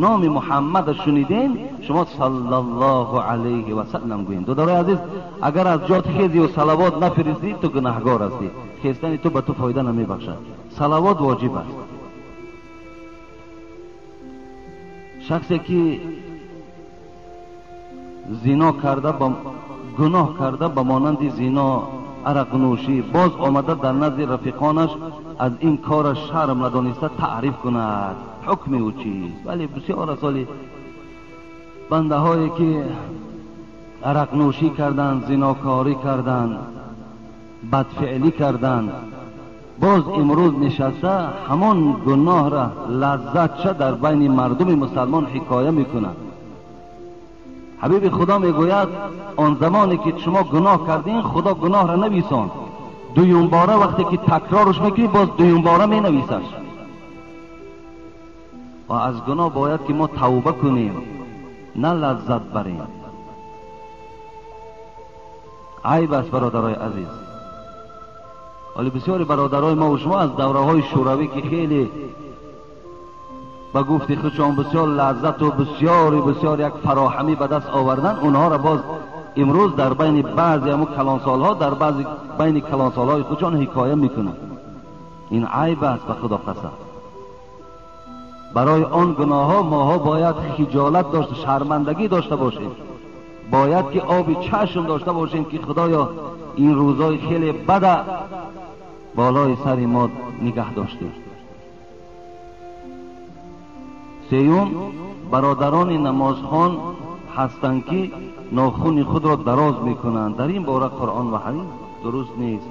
Номи Муҳаммадро шунидем, шумо саллаллоҳу алайҳи васаллам гӯем. Додарои азиз, агар аз ҷот хезию салавот нафиристӣ, ту гунаҳгор ҳастӣ. Хестани ту ба ту фоида намебахшад. Салавот воҷиб аст. Шахсе ки зино карда, гуноҳ карда, ба монанди зино, арақнӯшӣ, боз омада дар назди рафиқонаш аз ин кораш шарм надониста таъриф кунад, ҳукми ӯ чист? Вале бисёр асоли бандаҳое ки арақнӯшӣ карданд, зинокорӣ карданд, бадфеълӣ карданд, боз имрӯз нишаста ҳамон гуноҳра лаззатша дар байни мардуми мусалмон ҳикоя мекунад. Ҳабиби Худо мегӯяд, он замоне ки шумо гуноҳ кардин, Худо гуноҳра нависонд. Дуюмбора вақте ки такрорш мекунӣ, боз дуюмбора менависаш. Ва аз гуноҳ бояд ки мо тавба кунем, на лаззат барем. Айб аст, бародарои азиз. Вале бисёри бародарои мо ва шумо аз давраҳои шӯравӣ ки хеле ба гуфти худшон бисёр лаззату бисёри бисёр як фароҳамӣ ба даст овардан, онҳоро боз имрӯз дар байни баъзе ҳамун калонсолҳо, дар баъзи байни калонсолҳои худшон ҳикоя мекунанд. Ин айб аст, ба Худо қасам. Барои он гуноҳҳо моҳо бояд хиҷолат дошта, шармандагӣ дошта бошем. Бояд ки оби чашм дошта бошем ки Худоё ин рӯзҳои хеле бада болои сари мо нигаҳ доштем. Сеюм, бародарони намозхон ҳастанд ки нохуни худро дароз мекунанд. Дар ин бора Қуръон ва ҳадис дуруст нест.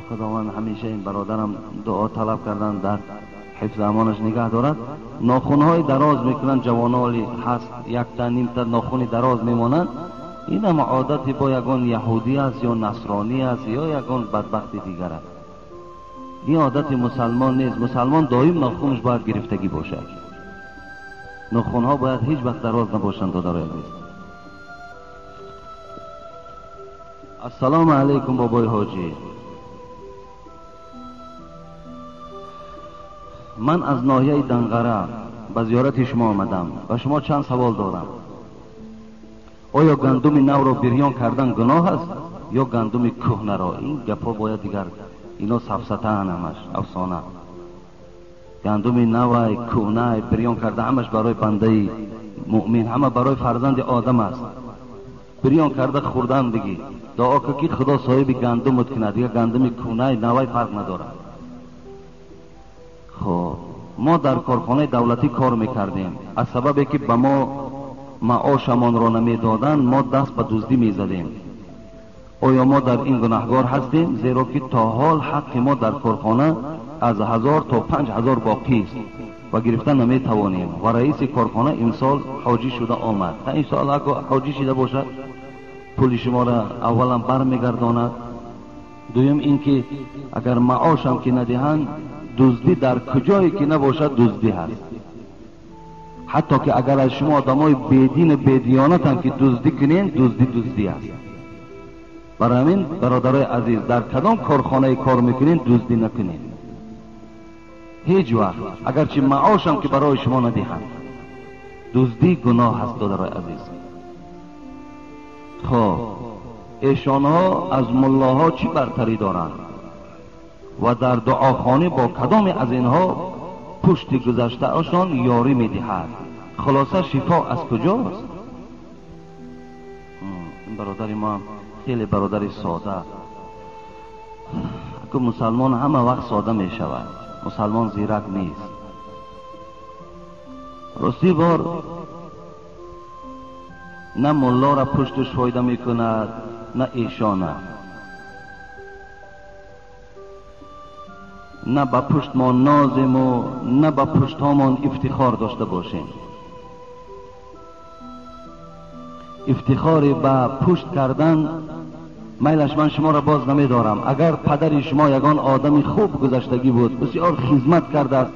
Худованд ҳамеша ин бародарам дуо талаб кардан дар ҳифзи амонаш нигаҳ дорад. Нохунҳои дароз мекунанд, ҷавоноли ҳаст, якта нимта нохуни дароз мемонанд. Ин ҳам одати бо ягон яҳудӣ аст ё насронӣ аст ё ягон бадбахти дигар аст. Ин одати мусалмон нест. Мусалмон доим нохунаш бояд гирифтагӣ бошад. Нохунҳо бояд ҳеҷ вақт дароз набошанд, додарои азиз. Ассалому алайкум, бобои ҳоҷӣ. Ман аз ноҳияи Данғара ба зиёрати шумо омадам. Ба шумо чанд савол дорам. Оё гандуми навро бирён кардан гуноҳ аст ё гандуми кӯҳнаро? Ин гапҳо бояд дигар, ино сафсатаан, ҳамаш афсона. Гандуми навай, кӯҳнай, бирён карда ҳамаш барои бандаи муъмин, ҳама барои фарзанди одам аст. Бирён карда хӯрдан бигӣ, дуо кун ки Худо соҳиби гандумат кунад. Дигар гандуми кӯҳнай навай фарқ надорад. Хоб, мо дар корхонаи давлатӣ кор мекардем. Аз сабабе ки ба мо маошамонро намедоданд, мо даст ба дуздӣ мезадем. Оё мо дар ин гунаҳгор ҳастем? Зеро ки то ҳол ҳаққи мо дар корхона аз 1000 то 5000 боқист ва гирифта наметавонем. Ва раиси корхона имсол ҳоҷӣ шуда омад. Имсол агар ҳоҷӣ шуда бошад, пули шуморо аввалан бармегардонад. Дуюм ин ки агар маошам ки надиҳанд, дуздӣ дар куҷое ки набошад дуздӣ ҳаст. Ҳатто ки агар аз шумо одамои бедину бедиёнатам ки дуздӣ кунед, дуздӣ дуздӣ аст. Барои ҳамин бародарои азиз, дар кадом корхонае кор мекунед, дуздӣ накунед ҳеҷ вақт, агарчи маошам ки барои шумо надиҳанд. Дуздӣ гуноҳ аст, додарои азиз. Хоб, эшонҳо аз муллоҳо чӣ бартарӣ доранд ва дар дуохонӣ бо кадоме аз инҳо пушти гузаштаашон ёрӣ медиҳад? Хулоса, шифо аз куҷост? Ин бародари мо хеле бародари сода. Аку мусалмон ҳама вақт сода мешавад, мусалмон зирак нест. Ростӣ бор на муллора пушташ фоида мекунад, на эшона. На ба пуштмон нозему, на ба пуштҳомон ифтихор дошта бошем. Ифтихори ба пушт кардан майлаш ман шуморо боз намедорам. Агар падари шумо ягон одами хуб гузаштагӣ буд, бисёр хизмат кардааст,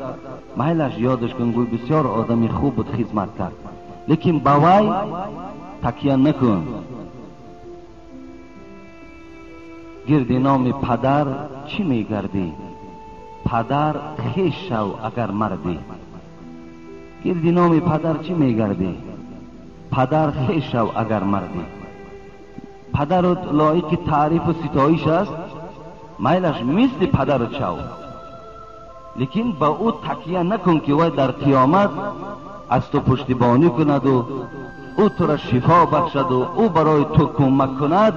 майлаш ёдаш кун, гӯй бисёр одами хуб буд, хизмат кард. Лекин ба вай такя накун. Гирди номи падар чӣ мегардӣ? Падар хеш шав агар мардӣ. Гирди номи падар чӣ мегардӣ? Падар хеш шав агар мардӣ. Падарат лоиқи таърифу ситоиш аст, майлаш мисли падарат шав, лекин ба ӯ такя накун ки вай дар қиёмат аз ту пуштибонӣ кунаду ӯ тура шифо бахшаду ӯ барои ту кӯмак кунад.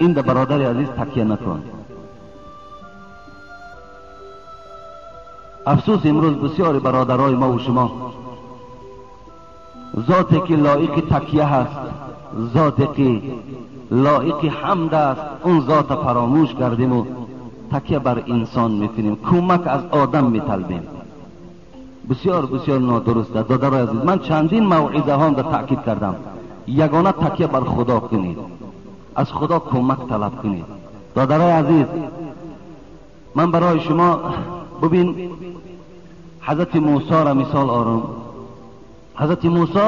Ин да бародари азиз такя накун. Афсӯс, имрӯз бисёри бародарои мо ва шумо зоте ки лоиқи такя ҳаст, зоте ки лоиқи ҳамд аст, он зота фаромӯш кардиму такя бар инсон мекунем, кӯмак аз одам металбем. Бисёр бисёр нодуруст аст. Додарои азиз, ман чандин мавъизаҳонда таъкид кардам: ягона такя бар худо кунед, аз худо кӯмак талаб кунед. Додарои азиз, ман барои шумо бубин ҳазрати мусоро мисол орам. Ҳазрати мусо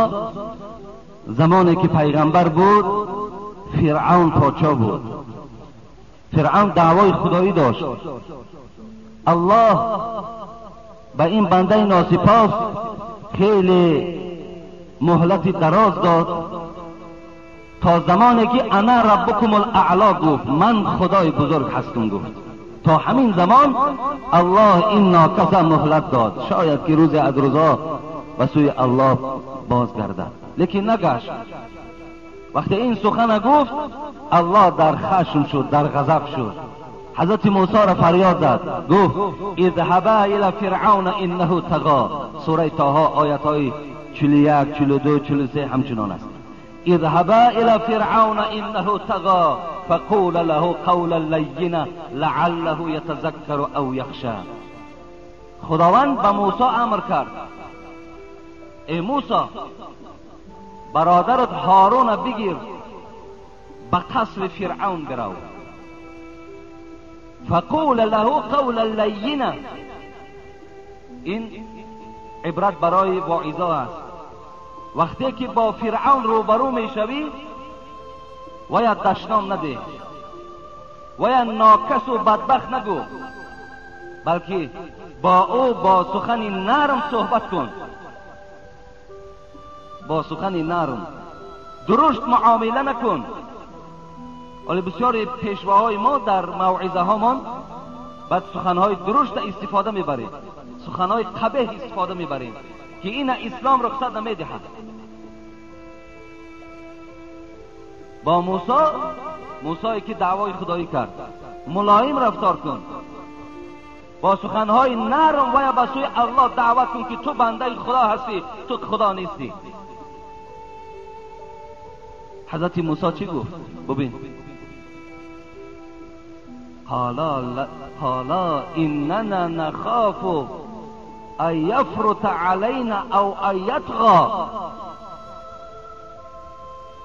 замоне ки пайғамбар буд, фиръавн подшоҳ буд. Фиръавн даъвои худоӣ дошт. Аллоҳ ба ин бандаи носипос хеле муҳлати дароз дод то замоне ки ана раббукум алаъло гуфт, ман худои бузург ҳастам гуфт. То ҳамин замон аллоҳ ин нокаса муҳлат дод, шояд ки рӯзе аз рӯзҳо ба сӯи аллоҳ бозгардад, лекин нагашт. Вақте ин сухана гуфт, аллоҳ дар хашм шуд, дар ғазаб шуд. Ҳазрати мусоро фарёд зад, гуфт: изҳаба ила фиръавна иннаҳу тағо. Сураи тоҳо оятҳои 41, 42, 43 ҳамчунон аст. اذهبا الى فرعون انه طغى فقولا له قولا لینا لعله يتذكر او یخشى. خداوند به موسی امر کرد: ای موسی، برادرت هارون بگیر، به قصر فرعون برو. فقول له قولا لینا. این عبرت برای واعظا است. وقتی که با فرعون روبرو میشوی، ویا دشنام نده، ویا ناکس و بدبخت نگو، بلکه با او با سخن نرم صحبت کن، با سخن نرم، درشت معامله نکن. ولی بسیاری پیشواهای ما در موعظه هامان بعد سخنهای درشت استفاده میبریم، سخنهای قبیح استفاده میبریم که این اسلام رخصت نمیدهد. با موسی، موسی که دعوای خدایی کرد، ملایم رفتار کن، با سخنهای نرم و یا به سوی الله دعوت کن که تو بنده خدا هستی، تو خدا نیستی. حضرت موسی چی گفت؟ ببین: قالا اننا نخاف ان یفرط علینا او ان یطغی.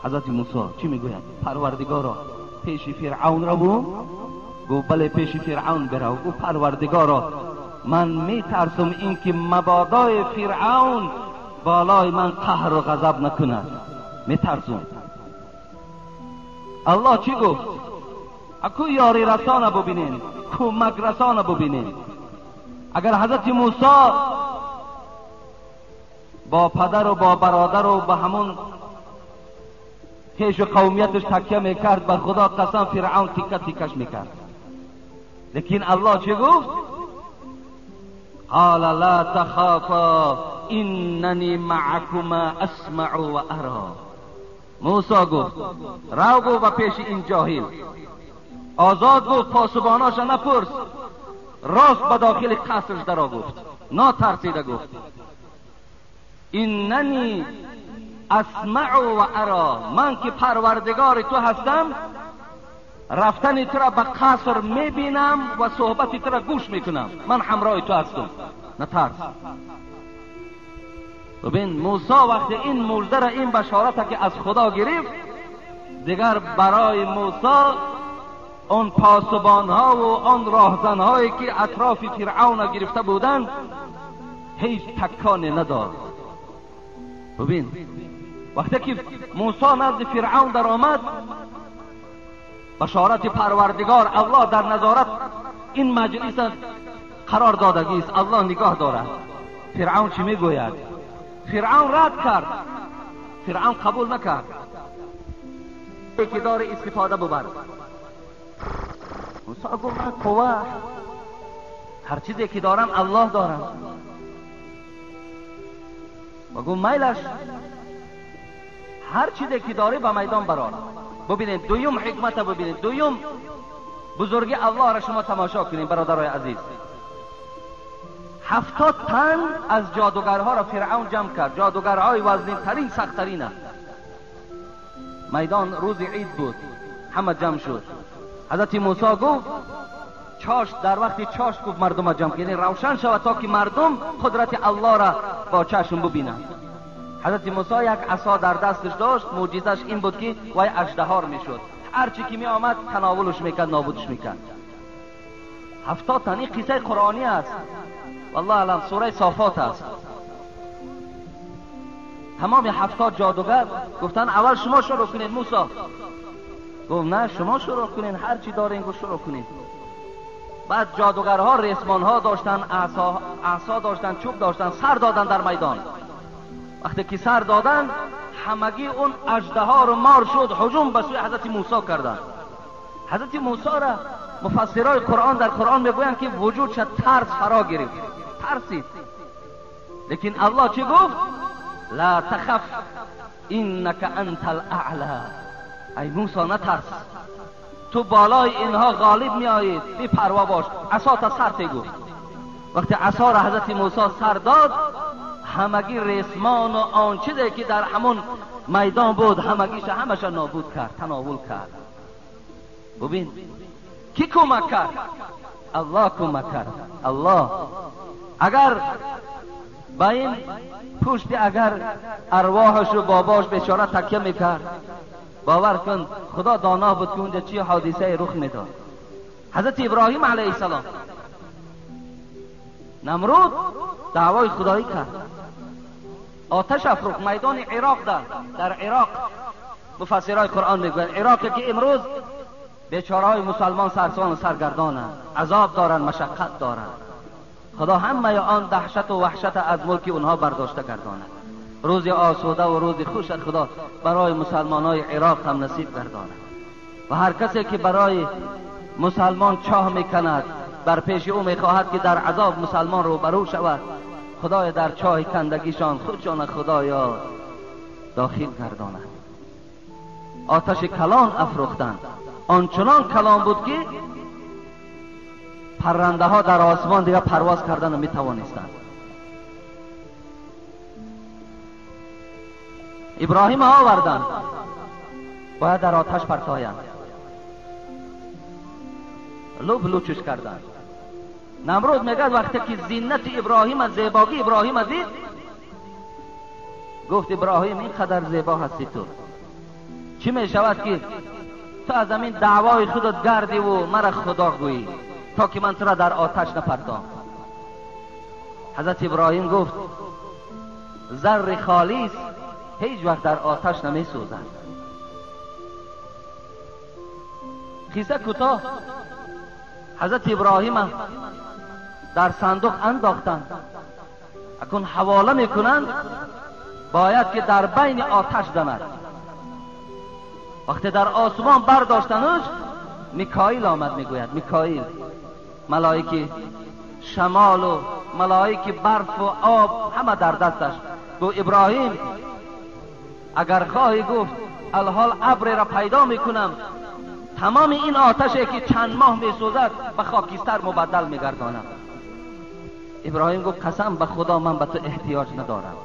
حضرت موسی چی میگوید؟ پروردگارا، پیش فرعون را بو؟ گفت بله، پیش فرعون برو. گفت پروردگارا، من میترسم اینکه مبادای فرعون بالای من قهر و غضب نکند، میترسم. الله چی گفت؟ اکو یاری رسانه ببینین، کمک رسانه ببینین. اگر حضرت موسی با پدر و با برادر و با همون خویش و قومیتش تکیه میکرد، به خدا قسم فرعون تیکه تیکش میکرد. لیکن الله چی گفت؟ قال لا تخافا اننی معکما اسمع و ارا. موسی گفت رو گفت به پیش این جاهل، آزاد گفت، پاسباناش نپرس، راست به داخل قصرش درا گفت، ناترسیده گفت اننی اسمع و ارا، من که پروردگار تو هستم، رفتن تو را به قصر میبینم و صحبت تو را گوش میکنم، من همراه تو هستم، نترس. ببین موسی وقتی این مژده را، این بشارت که از خدا گرفت، دیگر برای موسی آن پاسبان ها و آن راهزن هایی که اطراف فرعون گرفته بودند هیچ تکانی نداد. ببین وقتی که موسی نزد فرعون در آمد، بشارت پروردگار الله در نظارت این مجلس قرار دادگی است، الله نگاه دارد. فرعون چی میگوید؟ فرعون رد کرد، فرعون قبول نکرد. که داره استفاده ببر. موسی گفت من قوه، هر چیزی که دارم الله دارم. و گفت میلش هر چیزی که داره به میدان برار. ببینید دویم حکمت، ببینید دویم بزرگی الله را شما تماشا کنید برادرای عزیز. 70 تن از جادوگرها را فرعون جمع کرد، جادوگرهای وزنین ترین سخت ترین. میدان روز عید بود، همه جمع شد. حضرت موسی گفت چاشت، در وقتی چاشت گفت مردم جمع کنید، روشن شود تا که مردم قدرت الله را با چشم ببینند. حضرت موسی یک عصا در دستش داشت، معجزش این بود که وای اژدهار میشد، هر چی که می آمد تناولش میکرد، نابودش میکرد. 70 تن. این قصه قرآنی است، والله اعلم، سوره صافات است. تمام 70 جادوگر گفتن اول شما شروع کنید. موسی گفت نه شما شروع کنید، هر چی دارین گفت شروع کنید. بعد جادوگرها ریسمانها داشتن، عصا داشتن، چوب داشتن، سر دادن در میدان. وقتی که سر دادن همگی اون اژدها رو مار شد، هجوم به سوی حضرت موسی کردن. حضرت موسی را مفسرای قرآن در قرآن میگویند که وجودش ترس فرا گرفت، ترسید. لیکن الله چی گفت؟ لا تخف انک انت الاعلی. ای موسی نترس، تو بالای اینها غالب میآیی، بی پروا باش، عصا تا سر تی گفت. وقتی عصا را حضرت موسی سر داد، همگی ریسمان و آن چیزی که در همون میدان بود همگیش همش نابود کرد، تناول کرد. ببین کی کمک کرد؟ الله کمک کرد. الله اگر با این پشت اگر ارواحش و باباش بیچاره تکیه میکرد، باور کن خدا دانا بود که اونجا چی حادثه رخ میداد. حضرت ابراهیم علیه السلام نمرود دعوای خدایی کرد، آتش افروخت میدان عراق. در عراق مفسرای قرآن میگویند عراق که امروز بیچاره‌های مسلمان سرسان و سرگردانند، عذاب دارند، مشقت دارند. خدا همه آن دهشت و وحشت از ملک اونها برداشته گرداند. روز آسوده و روز خوش خدا برای مسلمانای عراق هم نصیب گرداند. و هر کسی که برای مسلمان چاه میکند، بر پیش او میخواهد که در عذاب مسلمان روبرو شود، خدای در چاه کندگیشان خودشان خدایا داخل گرداند. آتش کلان افروختند، آنچنان کلان بود که پرنده ها در آسمان دیگه پرواز کردن نمیتوانستند. ابراهیم آوردند، باید در آتش پرتایند، لب لوچش کردند. نمرود میگه وقتی که زینت ابراهیم از زیباگی ابراهیم دید، گفت ابراهیم اینقدر زیبا هستی تو، چی میشود که تو از همین دعوای خودت گردی و مرا خدا گویی تا که من تو را در آتش نپرتام. حضرت ابراهیم گفت زر خالص هیچ وقت در آتش نمی سوزد. قصه کوتاه، حضرت ابراهیم در صندوق انداختند، اکنون حواله میکنند، باید که در بین آتش زند. وقتی در آسمان برداشتنش، میکائیل آمد، میگوید میکائیل ملائک شمال و ملائک برف و آب همه در دستش. گفت ابراهیم اگر خواهی، گفت الحال ابر را پیدا میکنم، تمام این آتشی که چند ماه میسوزد به خاکستر مبدل میگردانم. ابراهیم گفت قسم به خدا من به تو احتیاج ندارم،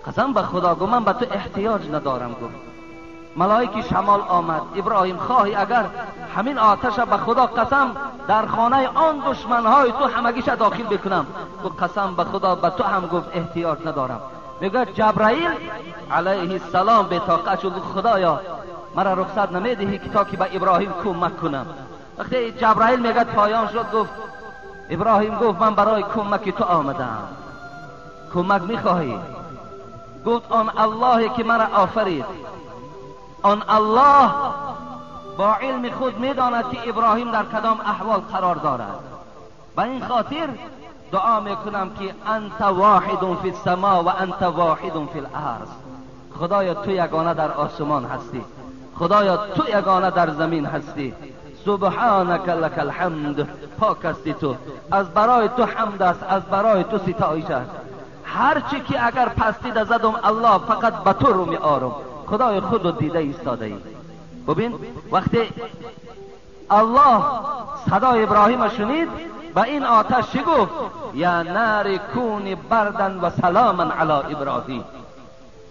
قسم به خدا گفت من به تو احتیاج ندارم. گفت ملائک شمال آمد، ابراهیم خواهی اگر همین آتش به خدا قسم در خانه آن دشمنهای تو همگیش داخل بکنم. گفت قسم به خدا به تو هم گفت احتیاج ندارم. میگه جبرائیل علیه السلام به طاقت شد، خدایا مرا رخصت نمیدهی که تا که به ابراهیم کمک کنم. وقتی جبرائیل میگه پایان شد، گفت ابراهیم گفت من برای کمک تو آمدم، کمک میخواهی؟ گفت آن اللهی که مرا آفرید، آن الله با علم خود میداند که ابراهیم در کدام احوال قرار دارد. به این خاطر دعا میکنم که انت واحد فی السما و انت واحد فی الارض. خدایا تو یگانه در آسمان هستی، خدایا تو یگانه در زمین هستی. سبحانک لک الحمد، پاک هستی تو، از برای تو حمد است، از برای تو ستایش است. هرچی که اگر پستی زدم الله فقط به تو رو می آرم. خدای خود رو دیده ایستاده ای. ببین وقتی الله صدای ابراهیم شنید به این آتش چی گفت؟ یا نار کونی بردن و سلاما علی ابراهیم.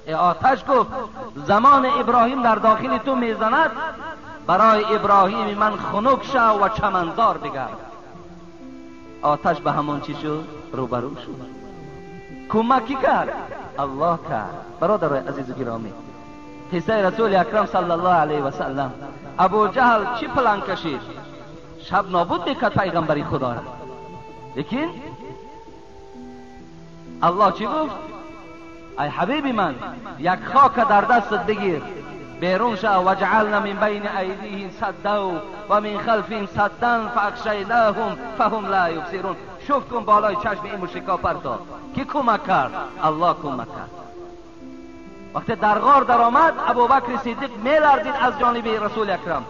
ای آتش گفت زمان ابراهیم در داخل تو میزند، برای ابراهیم من خنک شو و چمنزار بگرد. آتش به همون چی شد؟ روبرو شد. کمکی کرد؟ الله کرد. برادرای عزیز و گرامی، قصه رسول اکرم صلی الله علیه و سلم، ابو جهل چی پلان کشید؟ شب نابود میکرد پیغمبری خدا را. لیکن الله چی گفت؟ ای حبیب من، یک خاک در دستت بگیر، بیرون شو، وجعلنا من بین ایدیهم سدا و من خلفهم سدا فاغشیناهم فهم لا یبصرون. شوف کن بالای چشم این مشرکا پرتاب. کی کمک کرد؟ الله کمک کرد. وقتی در غار در آمد، ابوبکر صدیق میلرزید از جانب رسول اکرم.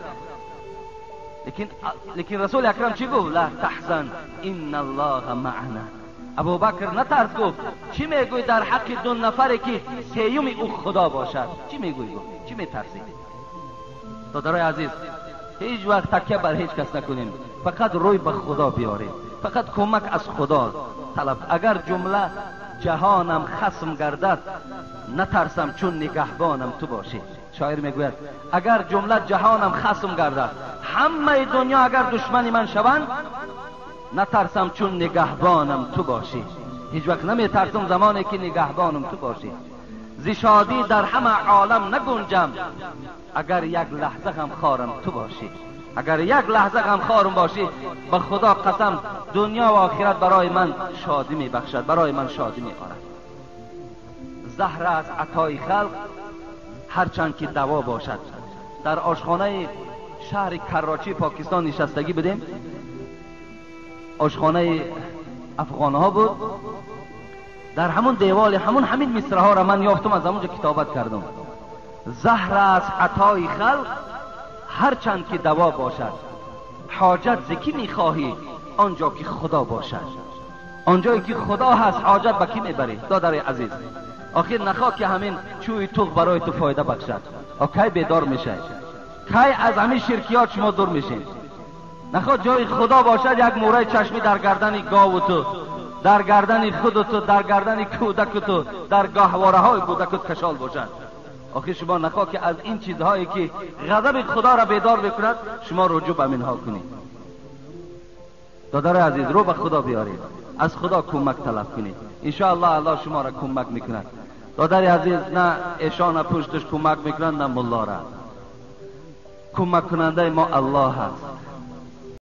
لیکن رسول اکرم چی گفت؟ لا تحزن ان الله معنا. ابوبکر نترس، گفت چی میگوی در حق دو نفری که سیوم او خدا باشد؟ چی میگوی؟ گفت چی میترسی؟ برادرای عزیز، هیچ وقت تکیه بر هیچ کس نکنیم، فقط روی به خدا بیاریم، فقط کمک از خدا طلب. اگر جمله جهانم خصم گردد نترسم چون نگهبانم تو باشی. شاعر میگوید اگر جمله جهانم خصم گردد، همه دنیا اگر دشمن من شوند، نترسم چون نگهبانم تو باشی. هیچ وقت نمیترسم زمانی که نگهبانم تو باشی. ز شادی در همه عالم نگنجم اگر یک لحظه غم خارم تو باشی. اگر یک لحظه غم خارم باشی، به خدا قسم دنیا و آخرت برای من شادی میبخشد، برای من شادی میآورد. زهر از عطای خلق هرچند که دوا باشد. در آشخانه شهر کراچی پاکستان نشستگی بودیم، آشخانه افغانها بود. در همون دیوال همون همین مصرع ها را من یافتم، از همونجا کتابت کردم. زهر از عطای خلق هرچند که دوا باشد، حاجت ز کی میخواهی آنجا که خدا باشد. آنجایی که خدا هست حاجت به کی میبری؟ دادر عزیز، آخر نخواه که همین چوی توغ برای تو فایده بخشد. کی بیدار میشه؟ کی از همین شرکیات شما دور میشین؟ نخواه جای خدا باشد یک موره چشمی در گردن گاو تو، در گردن خود تو، در گردن کودک تو، در گاهواره های کودکت کشال باشد. آخر شما نخواه که از این چیزهایی که غضب خدا را بیدار بکند شما رجوع به منها کنید. دادر عزیز، رو به خدا بیارید، از خدا کمک طلب کنید، انشاءالله الله شما را کمک میکند. دادر عزیز، نه ایشان پشتش کمک میکنند نه ملا را. کمک کننده ما الله هست.